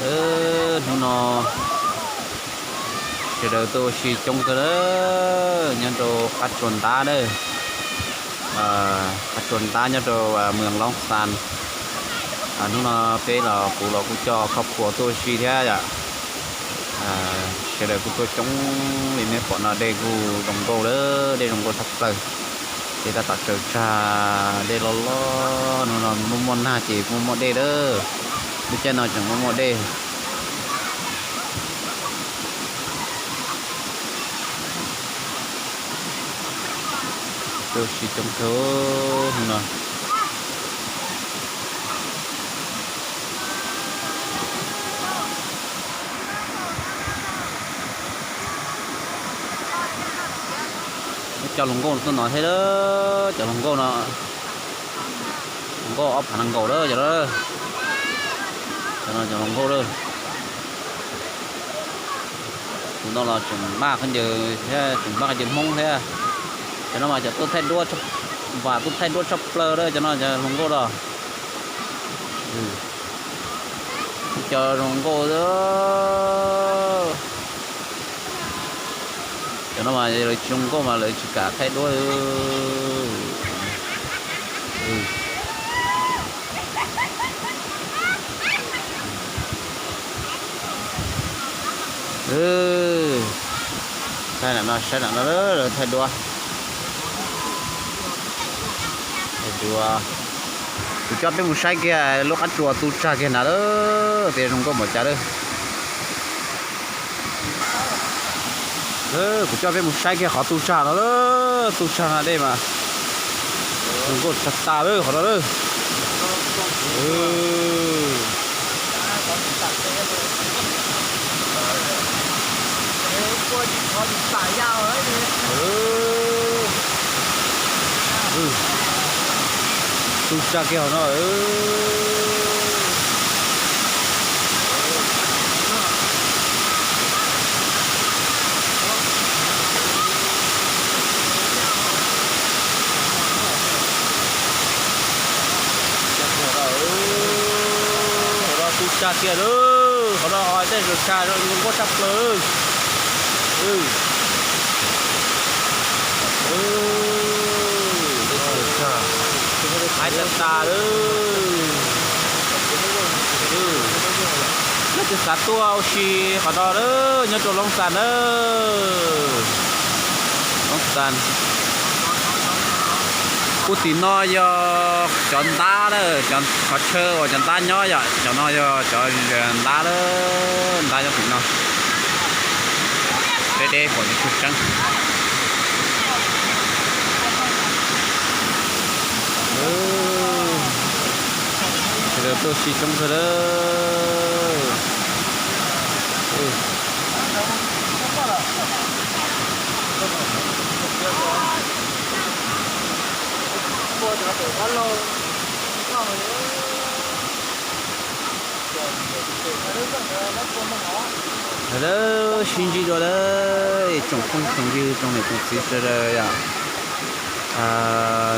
Hnub no sawv daws tuaj ua si coob kawg lawm nyob rau qab tsua ntab na, qab tsua ntab nyob rau moos Loob Xas. Hnub no peb los kuv los kuj coj khoj phuam tuaj ua si thiab yom. Sawv daws kuj tuaj coob li nej pom no, dej kuj zoo nkauj lawm, dej zoo nkauj tshaj plaws. Ces tab tom tsaws tsag, dej loj loj, hnub no muaj muaj nag ces muaj muaj dej lawm. Lub caij no tseem muaj muaj dej. Tuaj ua si coob kawg hnub no. Cov hluas nkauj tuaj no thiab, cov hluas nkauj no, hluas nkauj ob phav nees nkaum lawm cov no, cov hluas nkauj lawm. Tus no los tseem npaj khaub ncaws thiab, tseem npaj khaub ncaws Hmoob thiab. Cov no mas cov tuaj thaij duab, vam tuaj thaij duab tshaj plaws lawm cov no, cov hluas nkauj los. Cov hluas nkauj, cov no mas lawv tsis zoo nkauj mas lawv tsis kam thaij duab. Saib ntawm no, saib ntawm no lawv thaij duab. Thaij duab. Kuv coj peb mus saib kiag lub qab tsua tu tsag kiag na lawm, tias zoo nkauj npaum cas lawm. Kuv coj peb mus saib kiag qhov tu tsag no lawm, tu tsag na dej mas zoo nkauj tshaj tas lawm qhov no lawm. Tu tsag kiag hauv no. Hauv no tu tsag kiag lawm, qhov no tej zaum tsag zoo nkauj tshaj plaws. Haib tag tas lawm. Leej twg xav tuaj ua si qhov no lawm nyob rau Loob Xas na. Loob Xas. Puag tim no yog cov ntab na, qhov chaw uas cov ntab nyob yom, cov no yog cov ntab lawm, ntab nyob tim no. Deb deb pom tsis tshua tseeb. Sawv daws tuaj si coob kawg lawm. Lawv sib ntsib dua lawm, tsoom phooj tsoom ywg tsoom niam tsoom txiv sawv daws yom.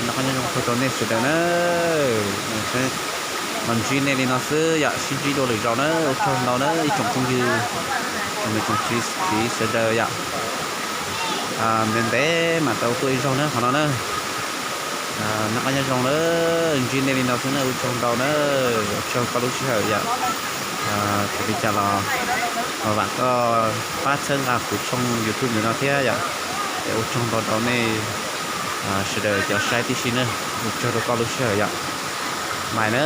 Noj qab nyob zoo txog rau nej sawv daws na. Los ntsib nej li no xwb yom, sib ntsib dua lwm zaus na, ua tsaug ntau na ib tsoom phooj ywg, tsoom niam tsoom txiv sawv daws yom. Ntev ntev mam tau tuaj ib zaug na qhov no na. Noj qab nyob zoo na, ntsib nej li no xwb na, ua tsaug ntau na, ua tsaug koj lub sij hawm yom. Txawm li cas los vam koj pab txhawb nqa kuv tshooj YouTube ntawm no thiab yom. Es ua tsaug ntau rau nej sawv daws cov saib tib si na, ua tsaug rau koj lub sij hawm yom. Bye na.